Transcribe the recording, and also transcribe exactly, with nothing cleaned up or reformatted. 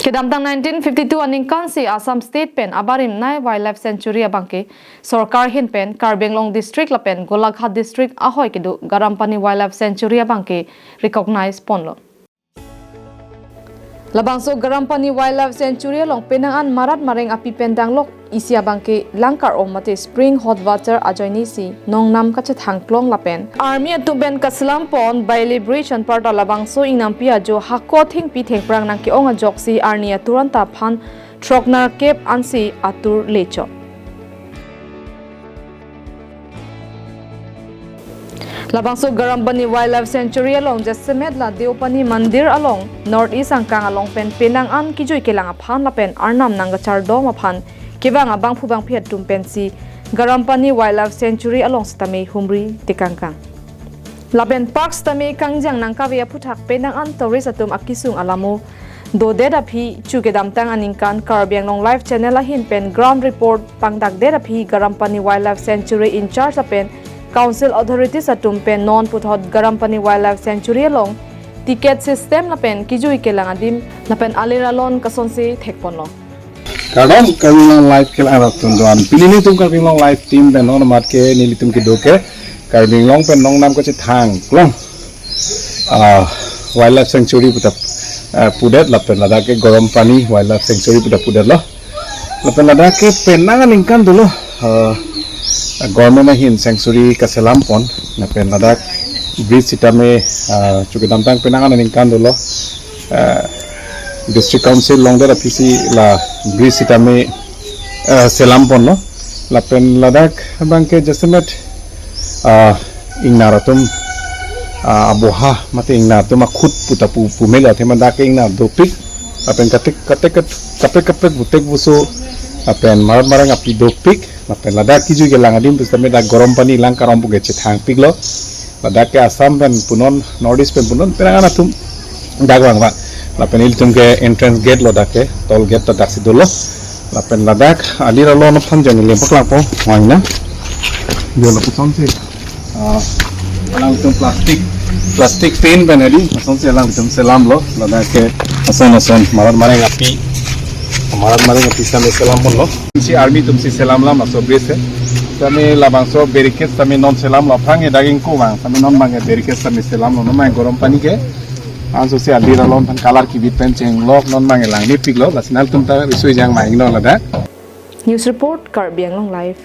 Kedamtang nineteen fifty-two aningkan si Assam State pen abarim nei Wildlife Sanctuary abangke sorkar ahin pen Karbi Anglong District lapen Golaghat District ahoi kedo Garampani Wildlife Sanctuary abangke recognize ponlo. Labangso Garampani Wildlife Sanctuary along penang an marat mareng api pen danglok isi abangke langkar-om mate spring hot water ajoine si nongnam kachethang klong lapen army atum pen kaselam pon Bailey Bridge anparta labangso ingnampi ajo hako thengpi thengphrang nangke-ong ajoksi arni atur anta aphan throk nerkep ansi atur lechok. Labangso Garampani Wildlife Sanctuary along jasemet la Deopani Mandir along North East angkang along pen penang an kejui kelang aphan lapen arnam nangkachardom aphan kevang abangphu bangphi atum pensi Garampani Wildlife Sanctuary along sitame humri tekangkang. Lapen park sitame kangjang nangkave aphuthak penang an tourist atum akesung alamo dodet aphi chu kedamtang aningkan Karbi Anglong Live Channel ahin pen ground report pangdakdet aphi Garampani Wildlife Sanctuary in charge lapen council authorities atum pen non puthot Garampani Wildlife Sanctuary along ticket system lapen kejui kelang adim lapen alir alon kasonsi thekponlo. Kardom Karbi Anglong Live kelang atum do-an. Pini nelitum Karbi Anglong Live team pen non amat ke nelitum kedo ke Karbi Anglong pen nongnam kachethang klong, ah, Wildlife Sanctuary puta, ah, pudet lapen ladak ke Garampani Wildlife Sanctuary puta pudetlo. Lapen ladak ke penang aningkan dolo, ah, government ahin sanctuary kaselam pon. Lapen ladak bridge sitame, ah, chu kedamtang penang aningkan dolo, ah, District Council longdet aphisi la bridge sitame, ah, selam ponlo. Lapen ladak abangke jasemet, ah, ingnar atum, ah, aboha mate ingnar atum akhut puta pu pumelo athema dak ke ingnar dopik. Lapen katik katik kaprek kaprek butek buso lapen marat mareng api dopik. Lapen ladak kejui kelang adim pusitame dak Garampani langkar-om puke chethangpiklo. Ladak ke Assam pen punon, North East pen punon penang an atum dak vangvang. Lapen ilitum ke entrance gate lo dak ke, toll gate ta daksi dolo. Lapen ladak alir alon aphan jong neli paklangpo, vangna. Yo lo pusonsi, ah, alangtum plastic, plastic pen pen adi, pusonsi alangtum selamlo. Ladak ke ason ason marat mareng api, marat mareng api sitame selam ponlo. Si army atum si selamlam aso bridge ke. Sitame labangso barricade sitame non selamlo, aphrang ke daging ko vang, sitame non abangke barricade sitame selamlo, non abang Garampani ke. Anso si alir alon aphan colour kibit pen chenglok, non abangke langnepiklo, lasi nelitum ta risui jang ma ingno ladak. News report, Karbi Anglong Live.